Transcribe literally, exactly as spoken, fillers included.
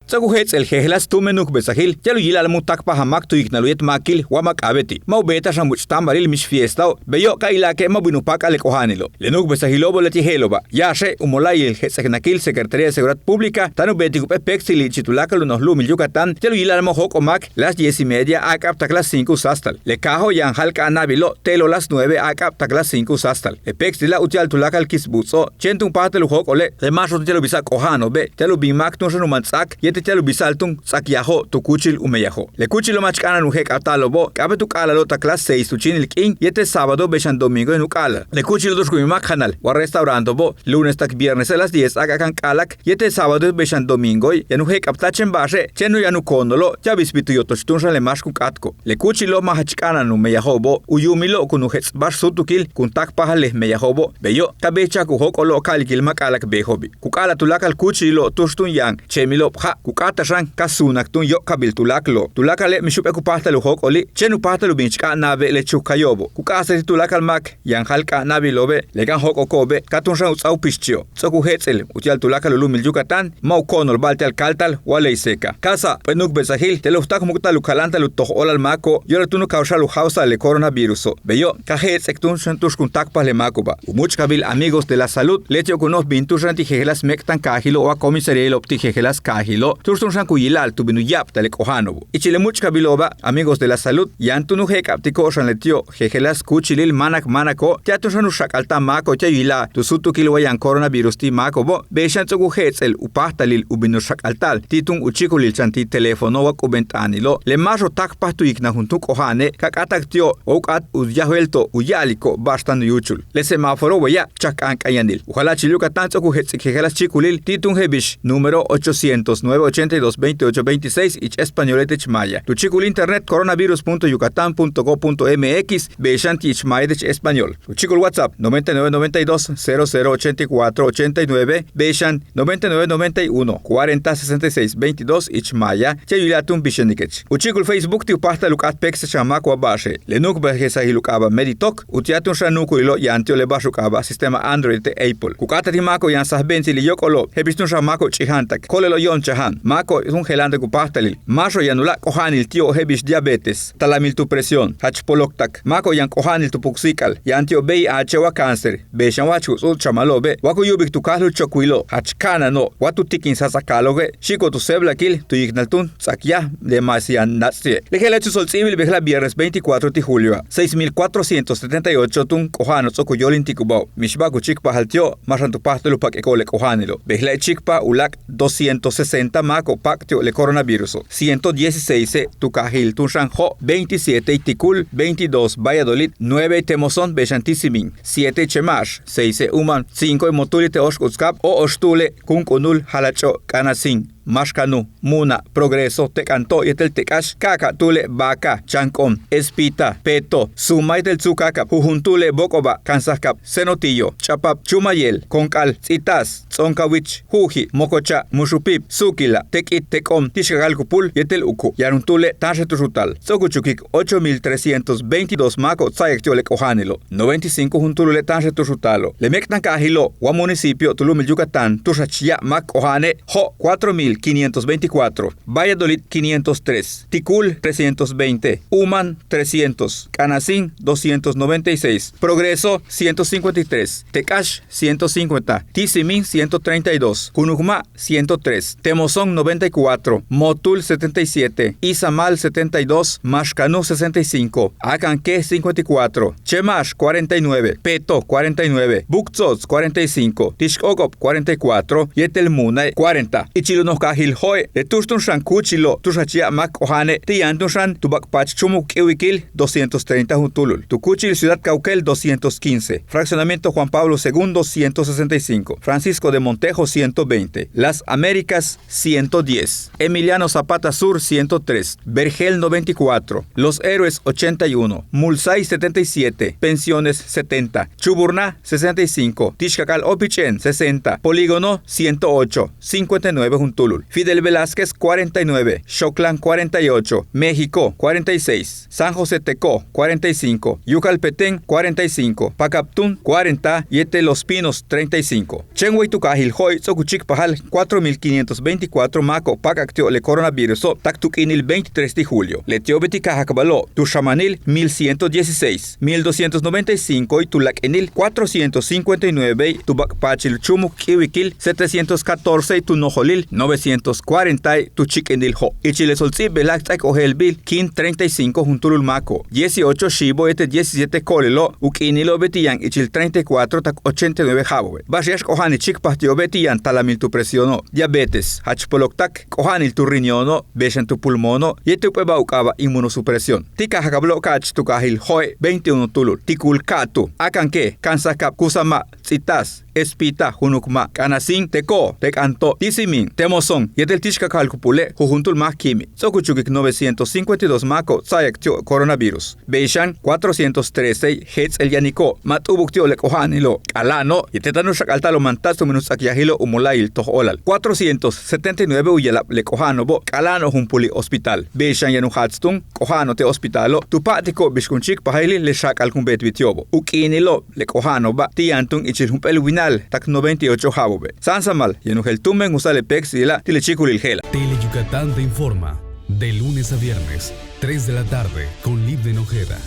Ts'o'ok u jets'el jejeláas tumen nu'ukbesajil ti'al u yila'al ma' u táakpajal máak tu yiknal u yéet máakil wa ma' k'a'abéeti'. Ma' u beeta'axan much' táambalil mix fiestao'ob. Beyo' ka ilaake' ma' u bin u páak'al le k'oja'anilo'ob. Le nu'ukbesajilo'obo' leti' je'elo'oba' yáaxe' u mola'ayil jets'eknakil Secretaría de Seguridad Pública táan u beetik jump'éel péektsili ichil tuláakal u noj lu'umil Yucatán ti'al u yila'al ma' u jóok'ol máak las diez y media áak'ab tak las cinco u sáastal. Le kaajo' yaan jáal k'a'ana'abilo'ob te'elo' las nueve áak'ab tak las cinco u sáastal. Le péektsila' uti'al tuláakal kits buuts'o' chéen túun u páajtal u jóok'ole' le máaxo'ob ti'al u bisa'al k'oja'ano'obe' ti'al u bin máak túun xan u man ts'aak yéetel ti'al u bisa'al túun ts'aak yajo' tu kúuchil u meyajo'. Le kúuchilo' ma' jach k'a'ana'an u je'ek'abta'alo'obo' k'a'abéet u k'a'ala'alo' tak las seis tu chíinil k'iin yéetel sábado bey xan domingo yéen u k'a'ala'al. Le kúuchilo' tu'ux ku bin máak janal wa restauranto'obo' lunes tak viernese' las diez áak'ab kan k'a'ala'ak yéetel sábado bey xan domingo yaan u je'ek'abta'al chéen ba'axe' chéen u yaan u koonolo' ti'al u bisbil tu yotoch túun xan le máax ku k'áatiko'. Le kúuchilo' ma' jach k'a'ana'an u meyajo'obo', u yuumilo'ob kun u jets' ba'ax súutukil kun táakpajal le meyajo'obo'. Beyo' ka béeychajak u jóok'olo'ob ka'alikil ma' k'a'ala'ak beejo'obi'. Ku k'a'ala'al tuláakal kúuchilo'ob tu'ux túun yaan cheemilo'ob ja' ku k'áata xan ka suunak túun yóok'olil tuláakalo'ob. Tuláakale' mix jump'éel ku páajtal u jóok'oli' chéen u páajtal u bin ich k'a'ana'abe' le chukukayo'obo'. Ku k'a'ase'etik tuláakal máak yaan jáal k'a'ana'abilo'obe' le ka'aj jóok'oko'obe' ka túun xan u ts'áaj u pixchi'ob. Ts'o'ok u jets'el uti'al tuláakal u lu'umil Yucatán ma' u koonol ba'al ti'al kaalta'al wa ley seca. Ka'asa'ab jump'éel nu'ukbesajil te'elo' u tak muuk'ta'al u kaláanta'al u toj óolal máako'ob yóok'lal túun u kawxa'al u jáawsa'al le coronaviruso'. Beyo' ka jets'ek túun xan tu'ux kun táakpajal le máako'oba'. U múuch'kabil Amigos de la Salud leti'ob ku noj bin túun xan ti' jejeláas méek'tankaajilo' wa comisariailo'ob ti' jejeláas kaajilo' tu'ux túun xan ku yila'al tu bin u ya'abtal le k'oja'ano'obo'. Ichil le múuch'kabilo'oba' Amigos de la Salud yaan túun u je'ek'abtiko'ob xan leti'ob jejeláas kúuchilil máanak máanako'ob ti'al túun xan u xak'alta'al máako'ob ti'al u yila'al tu súutukil wa yaan coronavirus ti' máako'obo'. Bey xan ts'o'ok u jets'el u páajtalil u bin u xak'alta'al ti' túun u chíikulil chan ti' teléfono wa k'uben t'aanilo'. Le máaxo'ob táakpaj tu yiknal juntúul k'oja'ane' ka k'áatak ti'ob wa u k'áat u yajwéelto'ob u ya'aliko'ob ba'ax táan u yúuchul. Le semáforo waya' chak k'ank'an yanil. U jala'achil Yucatán ts'o'ok u jets'ik jejeláas chíikulil ti' túun je'el bix número ochocientos nueve ochenta y dos veintiocho veintiséis ich español yéetel ich maaya. Tu chíikul internet coronavirus punto yucatán punto gov punto mx bey xan ti' ich maaya yéetel ich español. Tu chíikul WhatsApp noventa y nueve noventa y dos cero cero ochenta y cuatro ochenta y nueve bey xan noventa y nueve noventa y uno cuarenta sesenta y seis veintidós ich maaya ti'al u yila'al túun bix yanikech. U chíikul Facebook ti' u páajtal u k'áat péektsel xan máak wa ba'axe'. Le nu'ukbesajil u k'aaba' Meditok uti'al túun xan nu'ukulilo' yaan ti'ob le ba'ax u k'aaba' sistema Android yéetel Apple. Ku k'áataj ti' máako'ob yaan sajbe'entsilil yóok'olo'ob je'el bix túun xan máako'ob ch'i'ija'antak ko'olelo'ob yo'omchaja'an máako'ob túun jela'antak u páajtalil máaxo'ob yaan uláak' k'oja'anil ti'ob je'el bix diabetes, talamil tu presión, jach poloktak, máako'ob yaan k'oja'anil tu puksi'ik'al yaan ti'ob V I H wa cáncer. Bey xan wa jach ku ts'u'uts chamalo'obe' wa ku yu'ubik tu káajlul Chocwilo'ob jach ka'ana'ano'ob wa tu tikin sats'akaalo'obe' xi'iko'ob tu séeblakil tu yiknal túun ts'aak yaj le mas yaan nats' ti'e'. Le je'ela' tu ts'o'ok ts'íibil bejla'e' viernes veinticuatro ti' julioa' seis mil cuatrocientos setenta y ocho túun k'oja'ano'ob ts'o'ok u yóolintikubao'ob. Mix ba'al ku chíikpajal ti'ob ma' xan tu páajtal u pak'iko'ob le k'oja'anilo'ob. Bejla'e' chíikpaj uláak' doscientos sesenta máako'ob pak'ti' le coronaviruso'. Ciento dieciséise' tu kaajil túun xan Jo', veintisiete tikul, veintidós Valladolid, nueve Temozón bey xan Tissimín, siete Chema'ax, seise Uman, cinco Motul yéetel Óoxk'uuts Kab, Óoxtúule', Kunk'unul, Jalach'o', K'anasín, Máaxkanú, Múuna', Progreso, Tek'anto' yéetel Tek'ax, Ka'aka'túule', Vaca, Chank'om, Espita, Peto, Suuma yéetel Tsuukáakab, Jujuntúule', Bóok'oba', Kansajkab, Cenotillo, Ch'apab, Chumayel, Konk'al, Ts'itaas, Ts'onkawich, Ju'uji', Mokocha', Muxupíib, Su'ukila', Tek'it, Tek'om, Tixkakal Kupul yéetel Uku'. Yaan juntúule' táanxel tu'ux u taal. Ts'o'ok u chukik ocho mil trescientos veintidós máako'ob tsa'ayak ti'ob le k'oja'anilo'ob. Noventa y cinco juntúulule' táanxel tu'ux u taalo'ob. Le méek'tankaajilo' wa municipio tu lu'umil Yucatán tu'ux jach ya'ab máak k'oja'ane': Jo', cuatro mil quinientos veinticuatro; Valladolid, quinientos tres; Tikul, trescientos veinte; Uman, trescientos; K'anasín, doscientos noventa y seis; Progreso, ciento cincuenta y tres; Tek'ax, ciento cincuenta; Tissimín, ciento treinta y dos; Kunujma', ciento tres; Temozón, noventa y cuatro; Motul, setenta y siete; Izamal, setenta y dos; Máaxkanú, sesenta y cinco; Akanke, cincuenta y cuatro; Chema'ax, cuarenta y nueve; Peto, cuarenta y nueve; Buuktso'ots, cuarenta y cinco; Tixk'óok'ob, cuarenta y cuatro; yéetel Múunae', cuarenta. Ichil u noj kaajil Jo'e', le tu'ux túun xan kúuchilo'ob tu'ux jach ya'ab máak k'oja'ane', ti' yaan túun xan tu bak'pach chúumuk k'íiwikil doscientos treinta juntúulul. Tu kúuchil Ciudad Cauquel, doscientos quince; Fraccionamiento Juan Pablo Segundo, ciento sesenta y cinco; Francisco de Montejo, ciento veinte; Las Américas, ciento diez; Emiliano Zapata Sur, ciento tres; Vergel, noventa y cuatro; Los Héroes, ochenta y uno; Mulsay, setenta y siete; Pensiones, setenta; Chuburná, sesenta y cinco; Tixkakal Opich'éen, sesenta; Polígono, ciento ocho; cincuenta y nueve juntúulul. Fidel Velásquez, cuarenta y nueve. Xoclán, cuarenta y ocho. México, cuarenta y seis. San José Tecó, cuarenta y cinco. Yucal Petén, cuarenta y cinco. Pacaptún, cuarenta. Yéetel Los Pinos, treinta y cinco. Chéen way tu kaajil Jo'e' ts'o'ok u chíikpajal cuatro mil quinientos veinticuatro máako'ob páak'ak ti'ob le coronaviruso' tak tu k'iinil veintitrés ti' julio. Leti'obe' ti' kaajakbalo'ob tu xamanil mil ciento dieciséis, mil doscientos noventa y cinco, y tu lak'inil cuatrocientos cincuenta y nueve, y tu ba'ak' paachil u chúumuk k'íiwikil setecientos catorce, y tu nojolil novecientos cuarenta tu chíik'inil Jo'. Ichil le tsolt'íib bejla'e' k ts'áaik ojéelbil kin treinta y cinco juntúulul máako'ob, dieciocho xiibo' yéetel diecisiete ko'olelo'ob, u k'iinilo'obe' ti' yaan ichil treinta y cuatro tak ochenta y nueve ja'abo'obe'. Ba'ax yáax k'oja'anil chíikpaj ti'obe' ti' yaan talamil tu presiono', diabetes, jach poloktak, k'oja'anil tu riñono', bey xan tu pulmono', yéetel jump'éel ba'al u k'aaba' inmunosupresión. Ti' kaajakbalo'ob ka'ach tu kaajil Jo'e' veintiuno túulul: Tikul, Ka'atú, Akanke', Ka'ansaj Kab, Kusama', Ts'itas, Espita, Junuk Ma', K'anasín, Tecó, Tek'anto', Tísimin, Temozón, yéetel tix kakajal Cupule', jujuntúul máak kíimi'. Ts'o'ok u chukik novecientos cincuenta y dos máako'ob tsa'ayak ti'ob coronavirus. Bey xan cuatrocientos trece jets'el yaniko'ob ma' t'u'ubuk ti'ob le k'oja'anilo'ob. K'ala'ano'ob yéetel táan u xak'alta'al u mantats' tumen u ts'akyajilo' u mola'ayil toj óolal. Cuatrocientos setenta y nueve u yela'ab le k'oja'ano'obo' k'ala'ano'ob jumpuli' hospital. Bey xan yaan u jaats túun k'oja'ano'ob te' hospitalo' tu pa'atiko'ob bix kun chíikpajili' le xaak'al kun beetbil ti'obo'. U k'iinilo'ob le k'oja'ano'oba' ti' yaan túun ichil jump'éel winal tak noventa y ocho ja'abo'obe'. Sáansamal yaan u jeel tumen u sa'al le péekts'ila' ti' le chíikulil je'ela'. Tele Yucatán te informa de lunes a viernes, tres de la tarde, con Livden Ojeda.